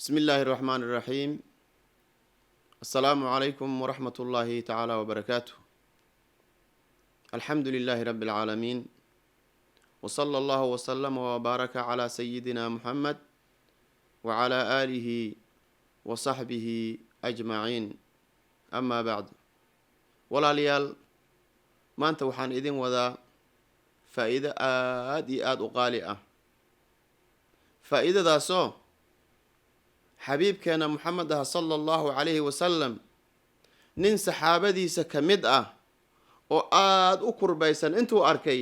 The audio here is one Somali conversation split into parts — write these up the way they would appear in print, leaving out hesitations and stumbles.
Bismi illaahi araxmaan iraxiim. Assalaamu calaykum waraxmat ullaahi tacaala wabarakaatuh. Alxamdu lilaahi rabbi alcaalamiin, wsala allahu wasalama wbaaraka calaa sayidina Muxamed wacalaa aalihi wa saxbihi ajmaciin. Amaa bacd, walaalayaal, maanta waxaan idin wadaa faa-iido aada iyo aada u qaali ah, faa-iidadaasoo xabiibkeena Moxamed ah, sala allahu calayhi wasalam, nin saxaabadiisa ka mid ah oo aada u kurbaysan intuu arkay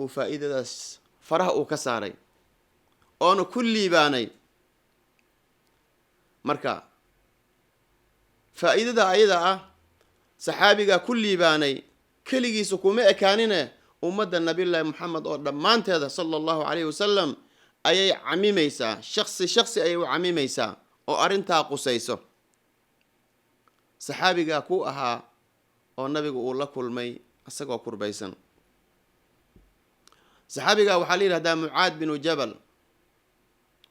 uu faa-iidadaas faraha uu ka saaray oona ku liibaanay. Marka faa-iidada ayada ah saxaabigaa ku liibaanay keligiisa kuma ekaanine, ummadda Nabiyullaahi Moxamed oo dhammaanteeda, sala allahu calayhi wasalam, ayay camimaysaa, shaksi shaksi ayay u camimaysaa oo arrintaa qusayso. Saxaabigaa ku ahaa oo nabigu uu la kulmay isagoo kurbaysan, saxaabigaa waxaa la yidhahdaa Mucaad binu Jabal.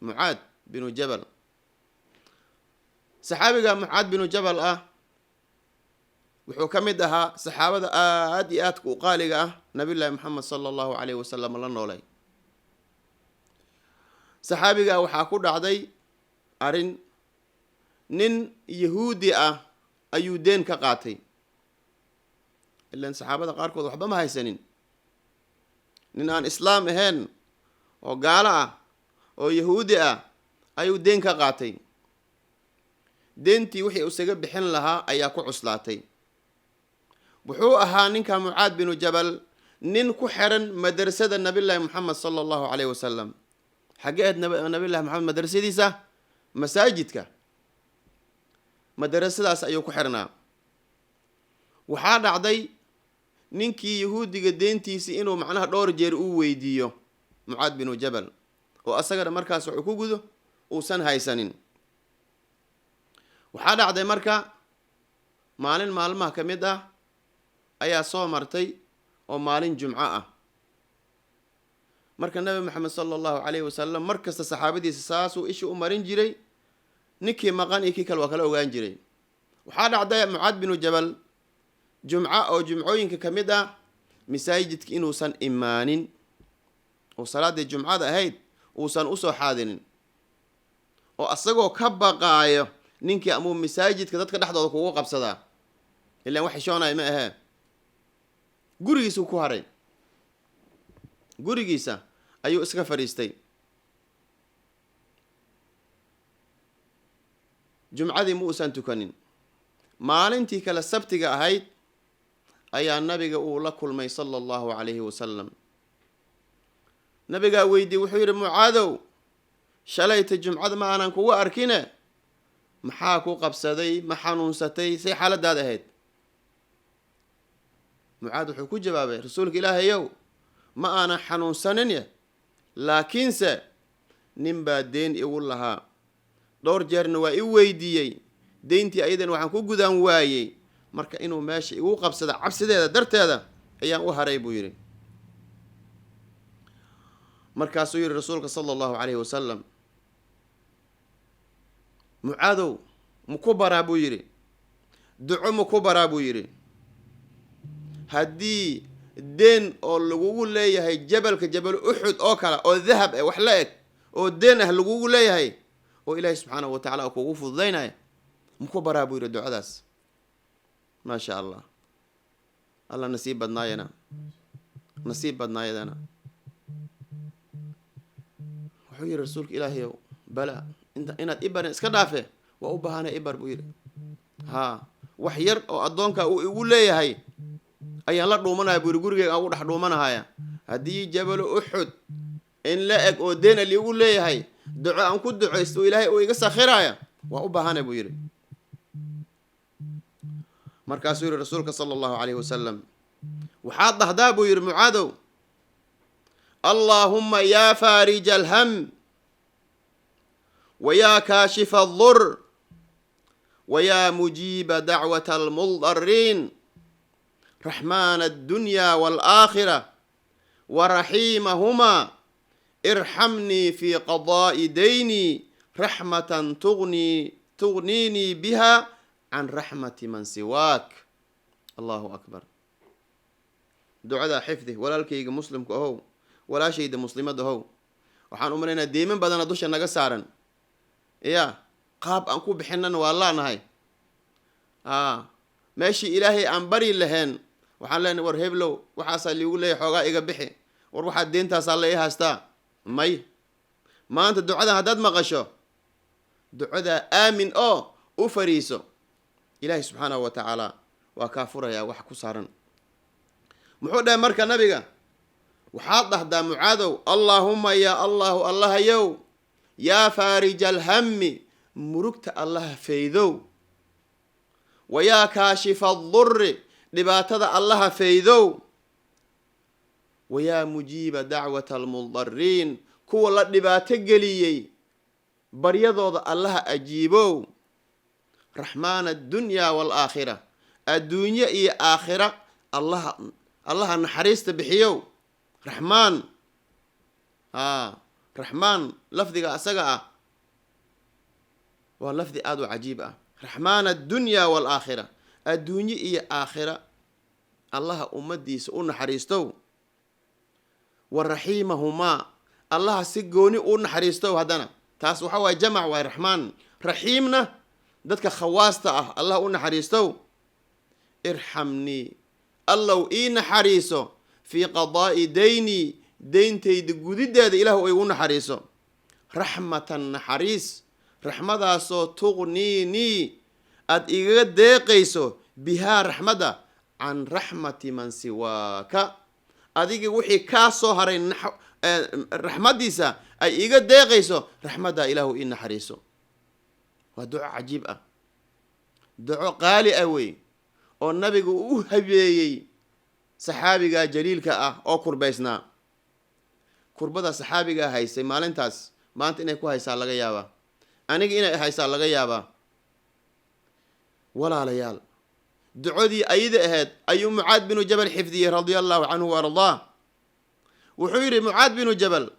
Mucaad binu Jabal. Saxaabiga Mucaad binu Jabal ah wuxuu ka mid ahaa saxaabada aada iyo aadka u qaaliga ah, Nabiyullaahi Moxamed sala allahu calayhi wasalam la noolay. Saxaabigaa waxaa ku dhacday arrin: nin Yahuudi ah ayuu deen ka qaatay. Ilaan saxaabada qaarkood waxba ma haysanin. Nin aan Islaam ahayn oo gaalo ah oo Yahuudi ah ayuu deen ka qaatay. Deentii wixii isaga bixin lahaa ayaa ku cuslaatay. Wuxuu ahaa ninka Mucaad binu Jabal nin ku xiran madrasada Nabiyullaahi Moxamed sala allahu calayhi wasalam. Xaggee ahayd Nabiyullahi Moxamed madrasadiisa? Masaajidka. Madrasadaas ayuu ku xirnaa. Waxaa dhacday ninkii Yahuudiga deentiisii inuu macnaha dhowr jeer uu weydiiyo Mucaad binu Jabal, oo asagana markaas wuxuu ku gudo uusan haysanin. Waxaa dhacday marka maalin maalmaha ka mid ah ayaa soo martay oo maalin Jumco ah. Marka Nabi Maxamed sala allahu calayhi wasalam mar kasta saxaabadiisa saasuu isha u marin jiray, ninkii maqan iyo kii kale waa kala ogaan jiray. Waxaa dhacday Mucaad binu Jabal Jumco oo jumcooyinka ka mid ah masaajidka inuusan imaanin oo salaaddii Jumcada ahayd uusan usoo xaadinin, oo asagoo ka baqaayo ninkii amuu masaajidka dadka dhexdooda kugu qabsadaa, ilaan wax xishoonaya ma ahee. Gurigiisuu ku haray, gurigiisa ayuu iska fadhiistay. Jumcadii ma uusan tukanin. Maalintii kale, Sabtiga ahayd, ayaa nabiga uu la kulmay, sala allahu calayhi wasalam. Nabigaa weydiiyey, wuxuu yidhi: "Mucaadow, shalayta Jumcada ma aanan kugu arkine, maxaa ku qabsaday? Ma xanuunsatay? Say xaaladaad ahayd?" Mucaad wuxuu ku jawaabay: "Rasuulka Ilaahayow, ma aanan xanuunsanin, laakiinse nin baa deen igu lahaa, dhowr jeerna waa i weydiiyey deyntii, ayadan waxaan ku gudaan waayey. Marka inuu meesha igu qabsada cabsideeda darteeda ayaan u haray," buu yidhi. Markaasuu yihi rasuulka, sala allahu calayhi wasalam: "Mucaadow, maku baraa?" buu yidhi. "Duco maku baraa?" buu yidhi. "Haddii deen oo lagugu leeyahay jabalka Jabal Uxud oo kale oo dahab eh, wax la eg oo deen ah lagugu leeyahay, oo Ilaahay subxaanahu wa tacala kugu fududaynaya, maku baraa?" buu yidhi ducadaas. Maa sha Allah, Allah nasiib badnaayana, nasiib badnaayadana. Wuxuu yihi: "Rasuulka Ilaahayow, bala, inta inaad i barin iska dhaafe, waa u baahanay, ibar," buu yidhi. "Haa, wax yar oo addoonka uu igu leeyahay ayaan la dhuumanaya," buu yidhi, "gurigeyga aan ugu dhex dhuumanahaya. Haddii Jabalu Uxud in la eg oo deena liigu leeyahay, duco aan ku ducaysto oo Ilaahay uu iga sakhiraya, waa u baahanay," buu yidhi. Markaasuu yihi rasuulka, sala allahu calayhi wasalam: "Waxaad dhahdaa," buu yidhi, "Mucaadow: Allaahumma yaa faarija alham wa yaa kaashifa aldur wa yaa mujiiba dacwata almuldariin, raxmaana addunya waalaakhira wa raxiimahumaa, Irxamnii fii qadaa'i daynii raxmatan tugniinii biha can raxmati man siwaak. Allahu akbar. Ducadaa xifdi, walaalkayga muslimka ahow, walaashayda muslimad ahow. Waxaan u malaynaa deyman badana dusha naga saaran, ya qaab aan ku bixinana waa laanahay. A meeshii Ilaahay aan bari lahayn, waxaan leenahay: "War heblow, waxaasaa liigu leeyahy, xoogaa iga bixi. War waxaa deentaasaa la ii haystaa." May, maanta ducadan haddaad maqasho, ducadaa aamin oo u fariiso. Ilaahay subxaanahu wa tacaala waa kaa furayaa wax ku saaran. Muxuu dhahay marka nabiga? Waxaad dhahdaa, Mucaadow: "Allaahuma yaa Allahu, Allahayow, yaa faarija alhammi, murugta Allaha faydow, wa yaa kaashifa adurri, dhibaatada Allaha faydow, wa yaa mujiiba dacwata almudariin, kuwa la dhibaato geliyey baryadooda Allaha ajiibow, raxmaana addunyaa waalaakhira, adduunye iyo aakhira Allaha naxariista bixiyow." Raxmaan, a Raxmaan, lafdiga asaga ah waa lafdi aada u cajiib ah. Raxmaan addunyaa waalaakhira, adduunye iyo aakhira Allaha ummadiisa u naxariistow, wa raxiimahumaa, Allaha si gooni u naxariistow. Haddana taas waxa waaye jamac waay. Raxmaan raxiimna dadka khawaasta ah Allah u naxariistow. Irxamnii, Allow ii naxariiso, fii qadaa'i daynii, deyntayda gudideeda Ilaahu igu naxariiso, raxmatan, naxariis, raxmadaasoo tuqniinii, aada igaga deeqayso, bihaa, raxmadda, can raxmati man siwaaka, adiga wixii kaa soo haray raxmaddiisa ay iga deeqayso. Raxmaddaa Ilaahu ii naxariiso. Waa duco cajiib ah, duco qaali ah wey, oo nabigu u habeeyey saxaabigaa jaliilka ah oo kurbaysnaa. Kurbada saxaabigaa haysay maalintaas, maanta inay ku haysaa laga yaabaa, aniga inay haysaa laga yaabaa. Walaalayaal, ducadii ayada ahayd ayuu Mucaad binu Jabal xifdiyey, radia Allahu canhu wa ardaah. Wuxuu yidhi Mucaad binu Jabal: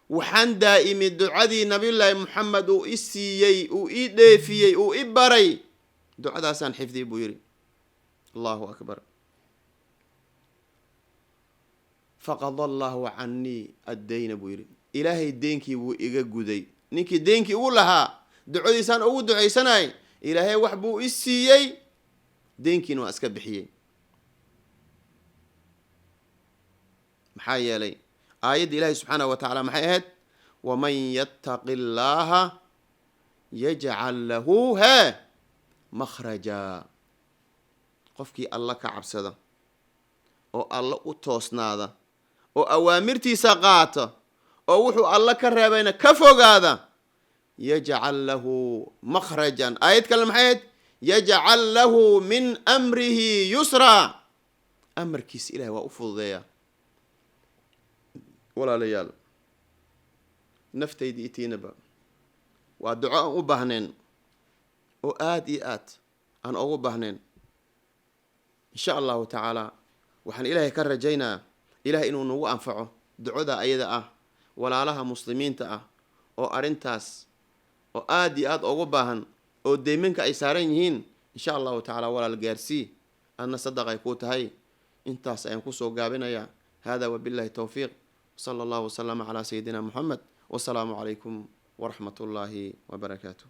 "Waxaan daa'imay ducadii Nabiyullaahi Moxamed uu i siiyey, uu ii dheefiyey, uu i baray. Ducadaasaan xifdiyey," buu yidhi. Allahu akbar. "Faqada Allahu canii addayna," buu yidhi. "Ilaahay deenkii wuu iga guday. Ninkii deenkii ugu lahaa, ducadiisaan ugu ducaysanay, Ilaahay wax buu i siiyey, deenkiina waa iska bixiyey." Maxaa yeelay, aayadda Ilaahay subxaanahu wa tacaala maxay ahayd? "Waman yattaqi llaaha yajcal lahu hee makhraja." Qofkii Alla ka cabsada oo Alla u toosnaada oo awaamirtiisa qaata oo wuxuu Alla ka reebayna ka fogaada, yajcal lahu makhrajan. Aayad kale maxay ahayd? "Yajcal lahu min amrihi yusraa." Amarkiisa Ilahay waa u fududeeyaa. Walaalayaal, naftayda itiinaba waa duco aan u baahnayn oo aada iyo aad aan ugu baahnayn. Insha Allahu tacaala, waxaan Ilaahay ka rajaynaa Ilahay inuu nagu anfaco ducada ayada ah. Walaalaha muslimiinta ah oo arrintaas oo aada iyo aada ugu baahan oo deymanka ay saaran yihiin, insha Allahu tacaala, walaal gaarsii, adna sadaqay kuu tahay. Intaas ayaan kusoo gaabinayaa. Hada wabillahi towfiiq, sala Allahu wasalama calaa sayidina Moxamed, wasalaamu calaykum waraxmat ullaahi wabarakaatu.